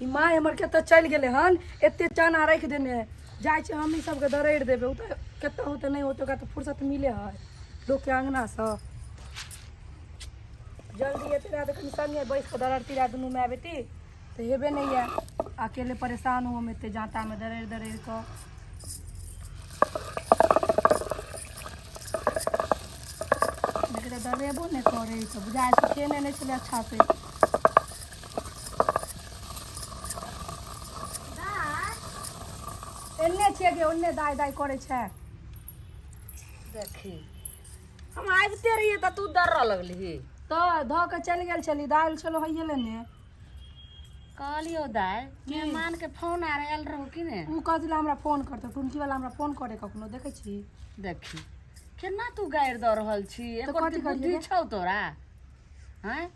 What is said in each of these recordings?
ई माय हमर कतऽ चलि गेलै हन, एते चना राखि देने है। जाइ छै हमही सबके दरड़ि देबै। ओ तऽ कतऽ होतै नहि होतै, ओकरा तऽ फुर्सत मिले है लोकके अङ्गनासँ। जल्दी एते रहए तऽ कनि सङ्गे बैस कऽ दरड़ती रहए दुनू माय बेटी, तऽ हेबे नहि यऽ। अकेले परेशान हूँ हम एते जाँतामे दरड़ि दरड़ि कऽ। लेकिन तऽ दर्रेबो नहि करै तऽ बुझाइ सुखेने नहि छलै अच्छा से। एन्ने छियै गे, ओन्ने दाइ दाइ करै छै। देखी, हम आबिते रहियै तऽ तू दर्रऽ लगलिही। तऽ धऽ कऽ चलि गेल छली, दालि छलो हइए लेने। कहलियौ दाइ, मेहमान के फोन आर आयल रहौ कि ने? ओ कहै हमरा फोन करतौ, टुनकी वाला हमरा फोन करे कखनो, देखै छी। देखी, केना तू गारि दऽ रहल छी। तऽ एको कथी रत्ती करियै बुद्धि गे? छौ तोरा? आँय?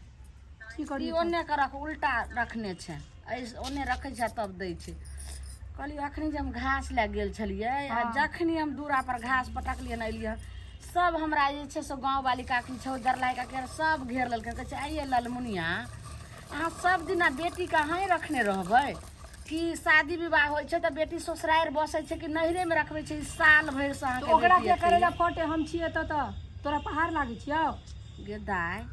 की ई करियै? ओन्ने के रख, उल्टा रखने छै। एहि ओन्ने रखै छै तब दै छै। कहलियै, अखनी जे हम घास लए गेल छलियै आ जखनी हम दूरा पर घास पटकलियै ने, एलियै, सब हमरा जे छै से गाँववाली काकी छौ, जरलाही काकी आर सब घेर लेलकै। कहै छै, आइये ललमुनिया, अहाँ सब दिना बेटीके अहीँ रखने रहबै कि शादी विवाह होइ छै तऽ बेटी ससुरारि बसै छै कि नैहरेमे रखबै छै? ई साल भरिसँ तऽ अहाँके ओकरा बेटी किया एतै। करै लए फटे? हम छियै तऽ तोरा पहाड़ लागै छियौ? गे दाइ,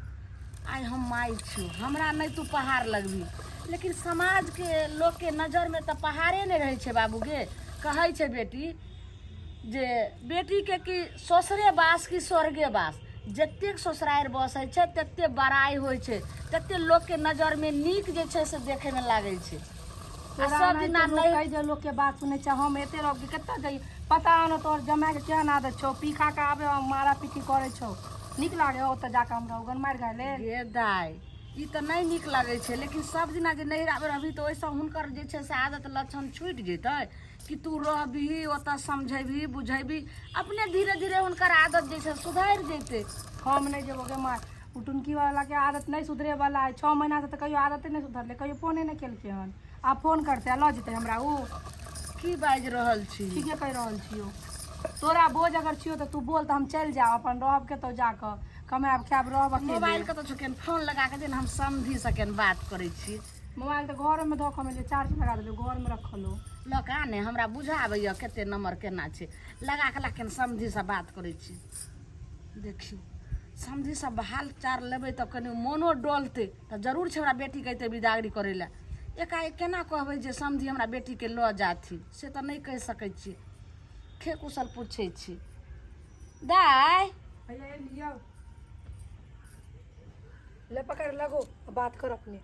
आइ हम माय छी, हमरा नहि तू पहाड़ लगबी, लेकिन समाजके लोकके नजरमे तऽ पहाड़े नहि रहै छै बाबू गे। कहै छै बेटी जे बेटीके कि ससुरे बास कि स्वर्गे बास। जतेक ससुरारि बसै छै ततेक बड़ाइ होइ छै, ततेक लोकके नजरमे नीक जे छै से देखैमे लागै छै। आ तोरा सब एनाहिते दिना लोक नहि कहि दे, लोकके बात सुनै छै। हम एते रहब कि कतऽ जइयै? पता ने तोहर जमाइके केहन आदत छौ, पी खा कऽ आबे मारा पीटी करै छौ। नीक लागे ओतऽ जाकऽ हम रहू गन मारि खाय लेल? गे दाइ, ई तऽ नहि नीक लगै छै, लेकिन सब दिना जे नैहरामे रहबही तऽ ओहिसँ हुनकर जे छै से आदत लक्षण छूटि जेतै कि? तू रहबही ओतऽ, समझेबही बुझेबही, अपने धीरे धीरे हुनकर आदत जे छै सुधरि जेतै। हम नहि जेबो गे माय। ओ टुनकी वाला के आदत नहि सुधरे वाला है। 6 महीना से तऽ कहियो आदते नहि सुधरलै, कहियो फोने नहि केलकै हन। आब फोन करतै आ लऽ जेतै हमरा ओ? की बाजि रहल छी? ठीके कहि रहल छियौ। तोरा बोझ अगर छियौ तऽ तू बोल, तऽ हम चलि जायब अपन, रहब कतौ जाकऽ, कमायब खायब, रहब अकेले। मोबाइल कतऽ छौ? केन फोन लगा के दे ने, हम समधी से केन बात करै छी। मोबाइल तऽ घरमे धऽ कऽ हम एलियै, चार्ज लगा देलियै, घरमे रखल हो। लऽ कऽ आ ने, हमरा बुझाबैए कते नम्बर केना छै। लगा के ला केन, समधीसँ बात करै छी। देखियौ, समधीसँ हाल चाल लेबै तऽ कनि मोनो डोलतै। तऽ जरूर छै हमरा बेटीके अयतै बिदागरी करै लए। एकाएक केना कहबै जे समधी हमरा बेटीके लऽ जाथिन, से तऽ नहि कहि सकै छियै। खे कुशल पूछै छी दाइ। भैया एलियौ, ले पकड़, लगो बात कर अपने।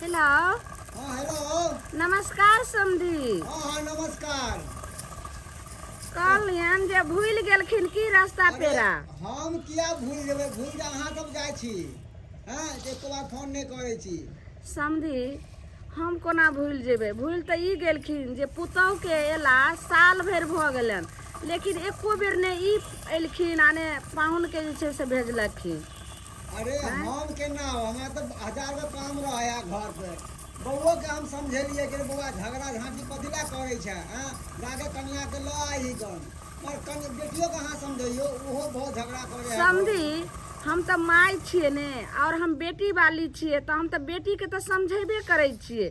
हेलो। हाँ, हेलो। नमस्कार समधी। हाँ हाँ, नमस्कार। कहलियनि जे भूलि गेलखिन की रास्ता? अरे, पेरा। हम किया भूल जेबै? भूल तऽ अहाँ सब जाइ छी। हँ, एको बार फोन नहि करै छी। समधी, हम कोना भूलि जेबै? भूलि तऽ ई गेलखिन जे पुतहुके अयला साल भरि भऽ गेलनि, लेकिन एको बेर ने ई एलखिन आ ने पाहुनके जे छै से भेजलखिन। अरे, हम केना आउ? हमरा तऽ हजार गो काम रहै है घर पे। बौओ के हम समझेलियै कि रे बौआ, झगड़ा झाँटी कथी लए करै छै? आँ, जाके कनिया के लऽ आही गन। मगर कनि बेटियो के अहाँ समझैयौ, ओहो बहुत झगड़ा करै है घर। समधी, हम तऽ माय छियै ने, आओर हम बेटी वाली छियै, तऽ हम तऽ बेटीके तऽ समझेबे करै छियै,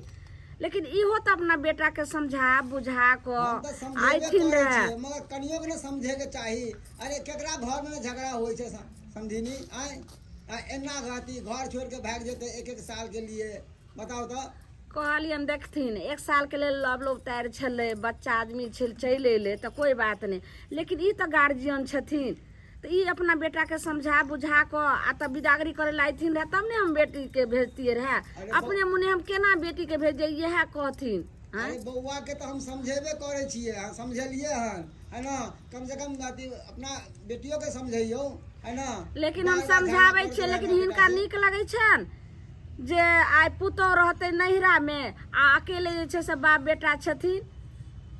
लेकिन इहो तऽ अपना बेटाके समझा बुझा कऽ हम तऽ समझेबे अयथिन करै रहए। छियै, मगर कनियो के ने समझे के चाही। अरे, केकरा घर में झगड़ा होइ छै समझिनी? आँय आ एना रहती, घर छोड़ के भागि जेतै एक एक साल के लिए, बताउ तऽ। कहलियनि, देखथिन, एक सालके लेल लव लोग तैयार छलै, बच्चा आदमी छल, चलि अयलै तऽ कोइ बात नहि, लेकिन ई तऽ गार्जियन छथिन, तऽ ई अपना बेटाके समझा बुझा कऽ आ तब बिदागरी करै लए अयथिन रहए, तब ने हम बेटीके भेजतियै रहए। अरे अपने मुने हम केना बेटीके भेजियै? इएह कहथिन। आँय? अरे, बौआ के तऽ हम समझेबे करै छियै। हम समझेलियै हन, है ना? कम से कम अथी अपना बेटियो के समझैयौ, है ना? लेकिन हम बार बार झगड़ा समझाबै करैत छियै, रहै लेकिन हमरा हिनका बेटा से। नीक लगै छनि जे आइ पुतोहु रहतै नैहरामे आ अकेले जे छै से बाप बेटा छथिन?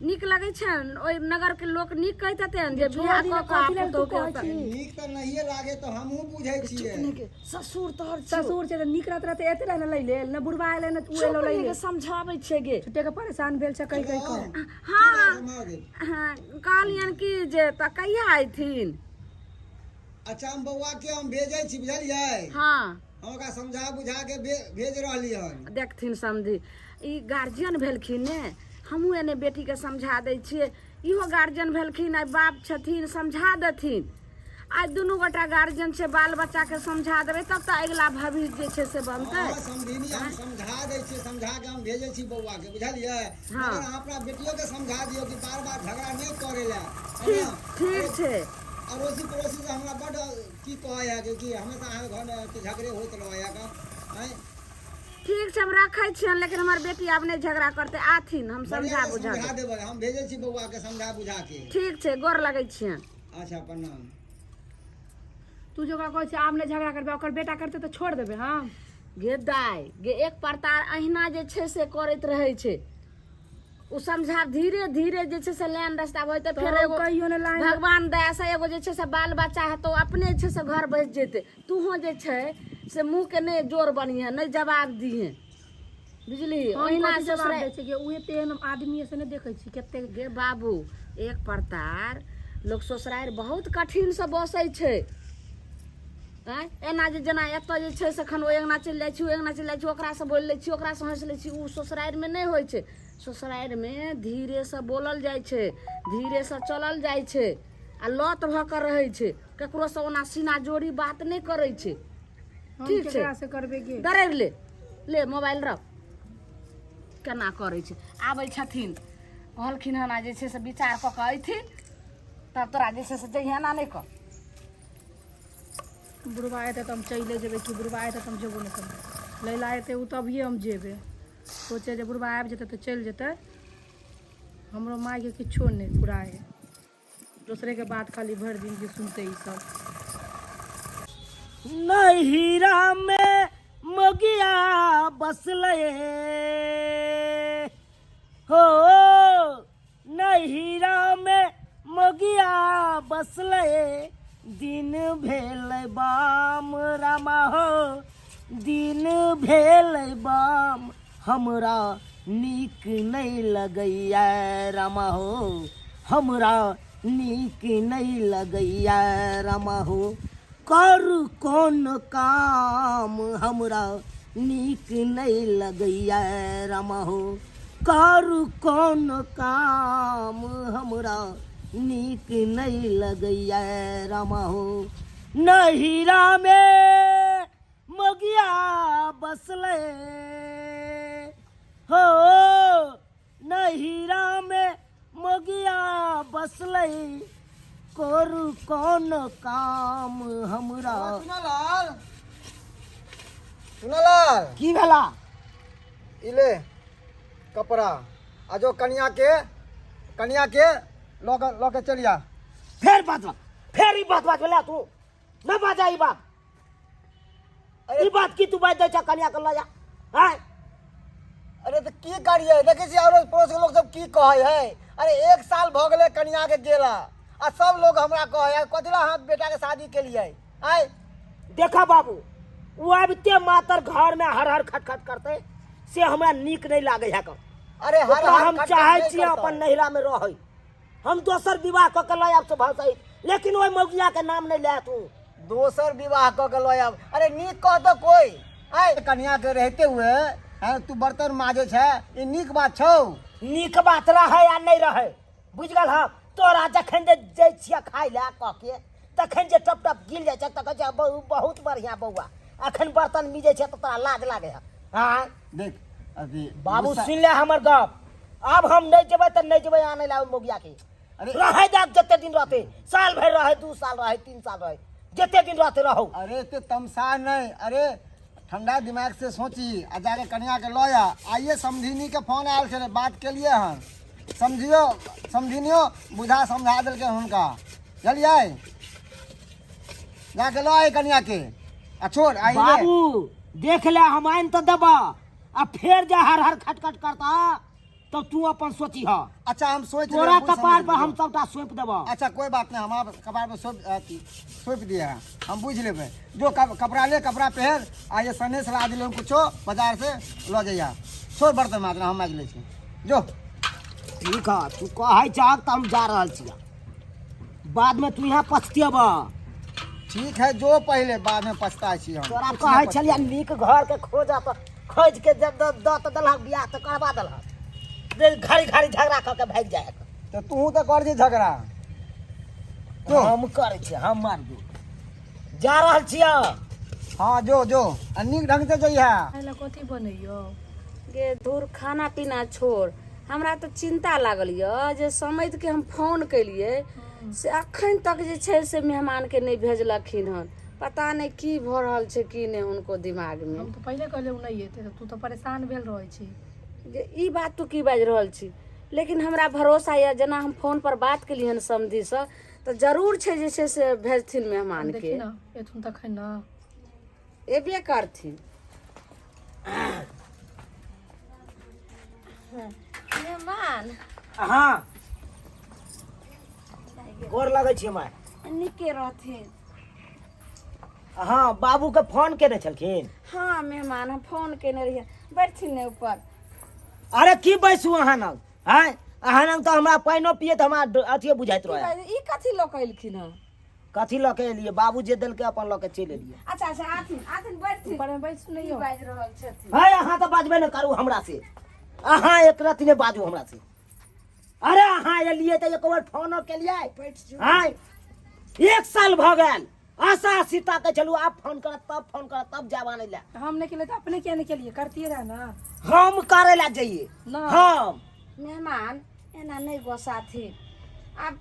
नीक लगै छनि? ओहि नगरके लोक नीक कहैत हेतनि जे छोड़ बियाह दी कऽ ने, कऽ आ कथी लेल तू पुतोहुके कहै ओतऽ छी? नीक तऽ नहिए लागे, तऽ हमहूँ बुझै छियै। ससुर तोहर छियौ। ससुर छै तऽ नीक रहत रहते एते रहने लै लेल ने, बुढ़बा एलै ने, उ एलो चुप लै रे, लेल। समझाबै छियै गे। छुट्टे के परेशान भेल छै कहि कहि कऽ। हेलो। हँ। की भेल भऽ गेल? हँ, कहलियनि कि जे तऽ कहिया अयथिन? अच्छा, हम बौआ के हम भेजै छी, बुझलियै? हँ। हम ओकरा समझा बुझा के भेज रहली हन। देखथिन समझी, ई गार्जियन भेलखिन ने। हमहूँ एने बेटीके समझा दै छियै, इहो गार्जियन भेलखिन, आइ बाप छथिन, समझा देथिन। आइ दुनू गोटा गार्जियन छै, बाल बच्चाके समझा देबै तब तऽ अगिला भविष्य जे छै से बनतै। हँ समधिनी, हम समझा दै छियै, समझा के हम भेजै छी बौआ के, बुझलियै? हँ। मगर अहाँ अपना बेटियो के समझा दियौ कि बार बार झगड़ा नहि करै लए। ठीक ठीक छै। अड़ोसी पड़ोसी से हमरा बड्ड की कहै है कि हमेशा अहाँके घरमे अथी झगड़े होइत रहै है आँय। ठीक छै, हम रखै छियनि, लेकिन हमर बेटी आब नहि झगड़ा करतै। आथिन, हम समझा बढ़िआँ से बुझा समझा देब। देबै, हम भेजै छी बौआ के समझा बुझा के। ठीक छै, गोर लगै छियनि। अच्छा, प्रणाम। तू जे ओकरा कहै छै आब नहि झगड़ा करबै, ओकर बेटा करतै तऽ छोड़ि देबै हम? गे दाइ गे, एक परतार अहिना जे छै से करैत रहै छै। ओ समझा धीरे धीरे जे छै से लाइन रास्ता भऽ जेतै। फेर तो एगो कहियो ने लाइन भगवान दया से एगो जे छै से बाल बच्चा हेतौ, अपने जे छै से घर बसि जेतै। तूहो जे छै से मुँहके नहि जोर बनिहे, नहि जवाब दिहे, बुझली? हम ओहिना कथी जवाब ससुरारि दै छै कि उहे तेहन आदमी से नहि देखै छी कते। गे बाबू, एक परतार लोक ससुरारि बहुत कठिनसँ बसै छै। आँय, एना जे जेना एतऽ जे छै से एखन ओहि अङ्गना चलि जाइ छी, ओहि अङ्गना चलि जाइ छी, ओकरासँ बोलि लै छी, ओकरासँ हँसि लै छी, ओ ससुरारिमे नहि होइ छै। ससुरारिमे धीरेसँ बोलल जाइ छै, धीरेसँ चलल जाइ छै आ लत भऽ कऽ रहै छै। ककरोसँ ओना सीना जोड़ी बात नहि करै छै। हम ठीक छै। केकरा से करबै गे? दरड़ि ले, ले मोबाइल रख। केना करै छै। आबै छथिन, कहलखिन हन आ जे छै से विचार कऽ कऽ अयथिन तब तोरा जे छै से जइहे, एना नहि कर। बुढ़बा एतै तऽ हम चलिए जेबै कि बुढ़बा एतै तऽ हम जेबो नहि करबै? लैला एतै ओ तभिए हम जेबै। सोचै जे बुढ़बा आबि जेतै तऽ चलि जेतै। हमरो मायके किछो नहि पूरा हइ, दोसरेके बात खाली भरि दिन के सुनतै ई सब। नैहरा में मोगिया बसले हो, नैहरा में मोगिया बसले, दिन भेल बाम रामा हो, दिन भेल बाम, हमरा नीक नहि लगैया रामा हो, हमरा नीक नहि लगैया रामा हो, करू कोन काम, हमरा नीक नहि लगैया रामा हो, करू कोन काम, हमरा नीक नहि लगैया रामा हो, नहिरा में मोगिया बसले हो, नहिरा में मोगिया बसले, करू कोन काम, हमरा। चुनालाल, चुनालाल। की भेला? ई ले कपड़ा आ जो कनिया के, कनिया के लऽ के, लऽ के चलि आ। फेर बात, फेर ई बात बाजला तू? न बाजा ई बात। अरे ई बात की तू बाजि दै छ कनिया के लऽ जा? आँय? अरे तऽ की करियै? देखै छियै अड़ोस पड़ोस के लोक सब की कहै है। अरे एक साल भऽ गेलै कनिया के गेला आ सब लोग हमरा कहै है, कथी लए अहाँ बेटा के शादी केलियै? आँय? देखा बाबू, ओ आबिते मातर घर में हर हर खटखट करते से हमरा नीक नहीं लागे है। अरे हर ओकरा हर हम खटखट चाहे नहि छियै करतै। अपन नैहरा में रहै, हम दोसर विवाह कऽ के लऽ आयब से भसै, लेकिन ओहि मौगिया के नाम नहीं ले तू। दोसर विवाह कऽ के लऽ आयब? अरे नीक कहतौ कोइ? आँय, कनिया के रहते हुए आँय तू बर्तन माजै छै, ई नीक बात छौ? नीक बात रहै आ नहीं रहै, बुझि गेल? हम तोरा जखन जे जाइ छियै खाय लए कह के, तखन जे टप टप गिल जाइ छै तऽ कहै छै बहुत बढ़िआँ बौआ। अखन बर्तन मिजै छै तऽ तोरा लाज लागै है? आँय? देख अथी बाबू, सुनि ले हमर गप, आब हम नहीं जेबै तऽ नहीं जेबै आनै लए ओहि मौगिया के। अरे रहै दे जते दिन रहते, साल भरि रहै, 2 साल रहै, 3 साल रहै, जते दिन रहते रहू। अरे ते तमसा नहीं, अरे ठंडा दिमाग से सोची आ जाके कनिया के लऽ आ। आइए समधिनी के फोन आयल छलै, बात केलिए हन, समझियो, समझिनियो बुझा समझा देलकै हुनका, बुझलियै? जाके लऽ आइ कनिया के आ छोड़ आइ ले। बाबू देख ले, हम आनि तऽ देबा आ फेर जे हर हर खटखट करता तब तू अपन सोची ह। अच्छा, हम सोच लेबै, तोरा बुझ समझ कपार पर लेबै। हम सबटा सौंप देबा। अच्छा, कोई बात नहीं, हम कपार पर सौंप, अथी सौंप दिए हैं, हम बुझ लेबै। जो कपड़ा ले, कपड़ा पहन आ ये सनेस ला दिले कुछो बाजार से, लऽ जइया। छोड़ बर्तन माजना, हम माजि लै छी, जो। ठीक है, तू कहै छहक तऽ हम जा रहल छियै, बादमे तू यहाँ पछतेबह। ठीक है जो पहिले बाद में पछताइ छी हम। तोरा कुछ कहै नहि। छलियै नीक घर के खोजऽ, तऽ खोजि के जब दऽ दऽ तऽ देलहक, बियाह तऽ करबा देलहक, जे घड़ी घड़ी झगड़ा कऽ के भागि जाइ। तऽ तूहू तऽ कर छी झगड़ा जो। हम करै छी, हम मार दू जा रहल छियै। हँ, जो जो, आ नीक ढंग से जइहे। खाय लए कथी बनैयौ? गे धूर, खाना पीना छोड़, हमरा तऽ चिन्ता लागल यऽ जे समधिके हम फोन केलियै से अखन तक जे छै से मेहमानके नहि भेजलखिन हन। पता नहि की भऽ रहल छै, की नहि हुनको दिमागमे। हम तऽ पहिले कहलियै ओ नहि एतै, तऽ तू तऽ परेशान भेल रहै छी। जे ई बात तू की बाजि रहल छी? लेकिन हमरा भरोसा यऽ, जेना हम फोन पर बात केलियै हन समधिसँ, तऽ जरूर छै जे छै से भेजथिन मेहमानके। देखी ने, एथुन तखन ने। एबे करथिन मेहमान। हँ, गोर लगै छियै माय। नीके रहथिन। हँ, बाबूके फोन केने छलखिन? हँ मेहमान, हम फोन केने रहियै। बैठथिन ने ऊपर। अरे की बैसू अहाँ लग? आँय, अहाँ लग तऽ हमरा पानिओ पिए तऽ हमरा अथिए बुझाइत की रहै। ई कथी लऽ कऽ एलखिन हँ? कथी लऽ के एलियै? बाबू जे देलकै अपन लऽ के चलि एलियै। अच्छा अच्छा, आथिन आथिन, बैठथिन। ऊपरमे बैसू ने की यौ। बाजि रहल छथिन? है, अहाँ तऽ बाजबे नहि करू हमरा से, अहाँ एक रति नहि बाजू हमरा से। अरे अहाँ एलियै तऽ एक बेर फोनो केलियै? बैठ जो। आँय, एक साल भऽ गेल, आशा सीता के चलू, आब फोन करत तब फोन करत तब जायब आनै लए। हम नहि केलियै तऽ अपने किया नहि केलियै? करतियै रहए ने। हम करै लए जइयै? नहि। हम मेहमान, एना नहि गोसाथिन। आब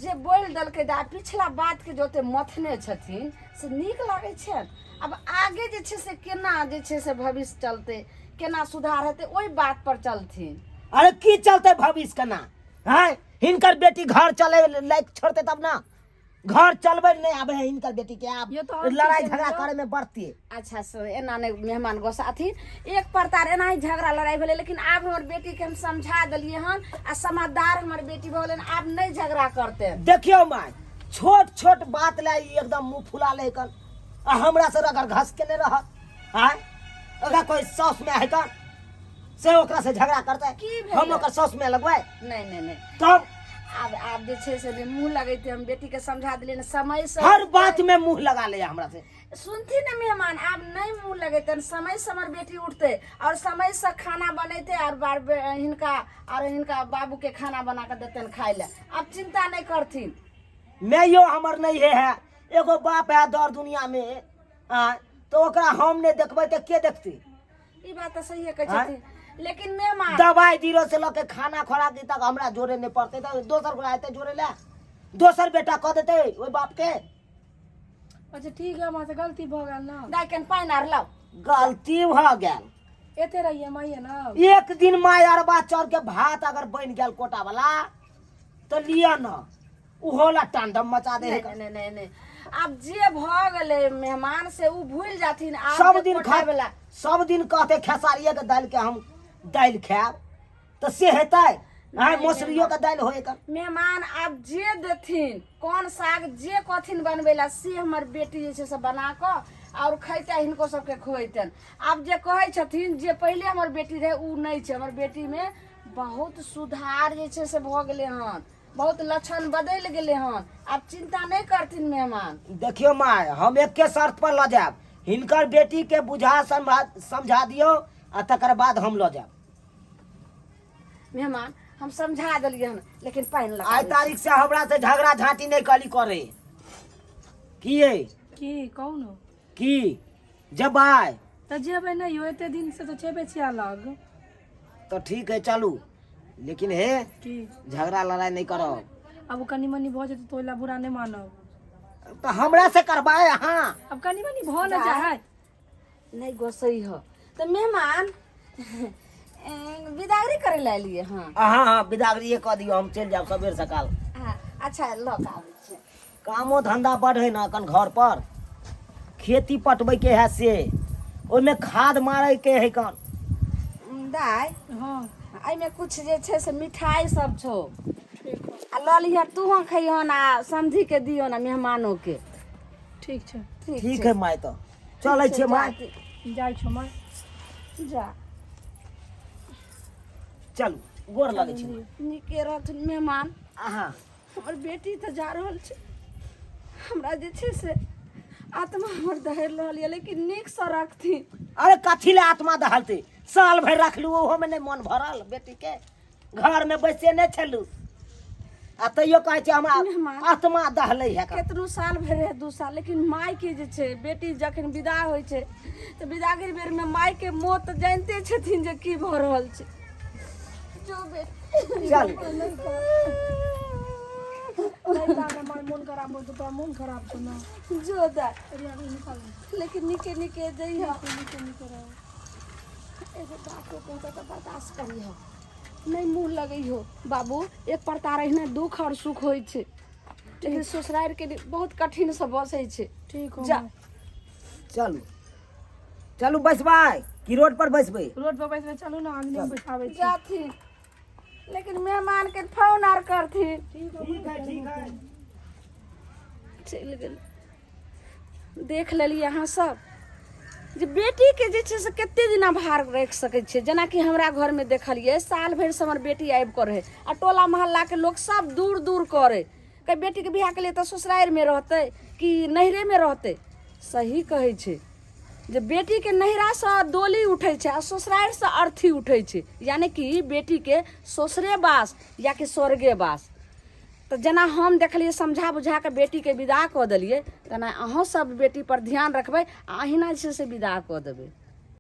जे बोलि देलकै तऽ आब पिछला बातके जे ओते मथने छथिन से नीक लागै छनि? आब आगे जे छै से केना जे छै से भविष्य चलतै, केना सुधार हेतै, ओहि बात पर चलथिन। अरे की चलतै भविष्य केना? हैं, हिनकर बेटी घर चले लायक छोड़तै तब ने। घर चलबै नहि आबै है हिनकर बेटी के। आब ये तो हम लड़ाई की झगड़ा केलियै? करे में बढ़ती। अच्छा से एना नहि मेहमान गोसाथिन। एक परतार एना ही झगड़ा लड़ाइ भेलै, लेकिन आब हमर बेटीके हम समझा देलियै हन आ समझदार हमर बेटी भऽ गेलै, आब नहि झगड़ा करतै। देखियौ माय, छोट छोट बात लए ई एकदम मुंह फुला ले कन आ हमरा से रगड़ घस के नहि रहत। आय, ओकरा कोई साउस में है कन से ओकरा से झगड़ा करतै? की भेलै? हम ओकर साउस में लगबै? नहि नहि नहि। तब आब आब जे छै से नहि मुँह लगैते। हम बेटीके समझा देलियै ने, समय से हर बात में मुंह लगा ले हमरा से। सुनथिन ने मेहमान, आब नहि मुँह लगेतनि। समय से हमर बेटी उठतै और समय से खाना बनेतै और बार हिनका और हिनका बाबूके खाना बना कऽ देतनि खाय लए। आब चिन्ता नहि करथिन। मैयो हमर नहीं है, है एगो बाप है दर दुनिया में। आ तो ओकरा हम नहीं देखबै तऽ के देखतै? ई बात तऽ सहिए कहै छथिन, लेकिन मेहमान दवाई जीरो से लऽ के खाना खोराक तक हमरा जोड़े नहीं पड़तै तऽ दोसर गोरा एतै जोड़े लए? दोसर बेटा कऽ देतै ओहि बाप के? अच्छा ठीक है, हमरा से गलती भऽ गेल ने। दाइ, कनि पानि आर लाउ। गलती भऽ गेल। एते रहिए माइए ने। एक दिन माय अरबा चाउर के भात अगर बनि गेल कोटा वाला तऽ लिअ न, ओहो ला तांडव मचा दे है। नहि नहि नहि नहि, आब जे भऽ गेलै मेहमान से ओ भूलि जाथिन। आब सब जे दिन कोटा खा वला सब दिन कहते खेसारिये के दालि के हम दालि खायब तऽ से हेतै? आय, मसुरियो के दालि होय एकर। मेहमान, आब जे देथिन कोन साग जे कहथिन बनबै लए से हमर बेटी जे छै से बना कऽ आओर खैतै, हिनको सबके खुएतनि। आब जे कहै छथिन जे पहिले हमर बेटी रहै ओ नहि छै। हमर बेटीमे बहुत सुधार जे छै से भऽ गेलै हन, बहुत लक्षण बदलि गेलै हन। आब चिन्ता नहि करथिन मेहमान। देखियौ माय, हम एके शर्त पर लऽ जायब। हिनकर बेटी के बुझा समझा दियौ आ तकर बाद हम लऽ जायब। मेहमान, हम समझा देलियै हन, लेकिन पानि लगा आइ तारीख से हमरा से झगड़ा झांटी नहीं कली करे की ये? की कहू ने। की जेबै? तऽ जेबै नहि यौ, एते दिन से तऽ छेबे छियै अलग। तऽ ठीक है, चलू, लेकिन हे की? झगड़ा लड़ाई नहीं करब। आब कनि मनि भऽ जेतै तऽ ओहि लए बुरा नहि मानब। तऽ हमरा से करबाए अहाँ। आब कनि मनि भऽ ने जाइ है। नहि गोसै हो तऽ मेहमान, विदागरी करै लए एलियै हँ? अहाँ हाँ, बिदागरिये कऽ दियौ, हम चलि जायब सबेर सकाल। हँ, अच्छा, लऽ कऽ आबै छियै। कामो धंधा बड है ने एखन घर पर, खेती पटबै के है से ओहिमे खाद मारै के है कन। दाइ। हँ। एहिमे कुछ जे छै से मिठाई सब छौ। ठीक हौ। आ लऽ लिहऽ, तूहो खइहन आ समधिके दियौन आ मेहमानो के। ठीक छै। ठीक है माय, तऽ चलै छियै माय। जाइ छौ माय। जा। चलू, गोर लगै छी। नीके रहथुन मेहमान। अहाँ हमर बेटी तऽ जा रहल छै, हमरा जे छै से आत्मा हमर दहरि रहल यऽ, लेकिन नीकसँ रखथिन। अरे कथी ले आत्मा दहलते? साल भरि रखलू, ओहोमे नहि मन भरल। बेटीके घरमे बैसे नहि छलू आ तैयो कहै छै हमरा मेहमान। आत्मा दहलै है। केतनो साल भरि रहै, 2 साल, लेकिन मायके जे छै, बेटी जखन विदा होइ छै तऽ विदागरी बेरमे मायके मोह तऽ जानिते छथिन जे की भऽ रहल छै। जो बेटी। चल। नहीं दादा, माय, मोन खराब हो तोरा, मोन खराब छौ ना? जो दाय। अरे आगे निकाल। लेकिन नीके नीके जइह। निके निके रहो। एगो बातो कहतऽ तऽ बर्दाश्त करिह, नहि मुँह लगैहो बाबू। एक परता रहिने दुख आओर सुख होइ छै, लेकिन ससुरारिके बहुत कठिनसँ बसै छै। ठीक हो। जा। माय। चलू चलू, बैसबै कि रोड पर बैसबै? रोड पर बैसबै, चलू ना, आंगने में बैठाबै छी। जाथिन, लेकिन मेहमानके फोन आर करथिन। ठीक हो। ठीक है, ठीक है। चलि गेल। देख लेलियै अहाँ सब जे बेटीके जे छै से कते दिना भार राखि सकै छियै। जेनाकि हमरा घरमे देखलियै, साल भरिसँ हमर बेटी आबि कऽ रहै आ टोला मोहल्लाके लोक सब दूर दूर करै, कहै बेटीके बियाह के लिए तऽ ससुरारिमे रहतै कि नैहरेमे रहतै? सही कहै छै जे बेटीके नैहरासँ डोली उठै छै आ ससुरारिसँ अर्थी उठै छै, यानि कि बेटीके ससुरे बास या कि स्वर्गे बास। तऽ जेना हम देखलियै, समझा बुझा कऽ बेटीके विदा कऽ देलियै, तेना अहूँ सब बेटीपर ध्यान रखबै आ अहिना जे छै से विदा कऽ देबै।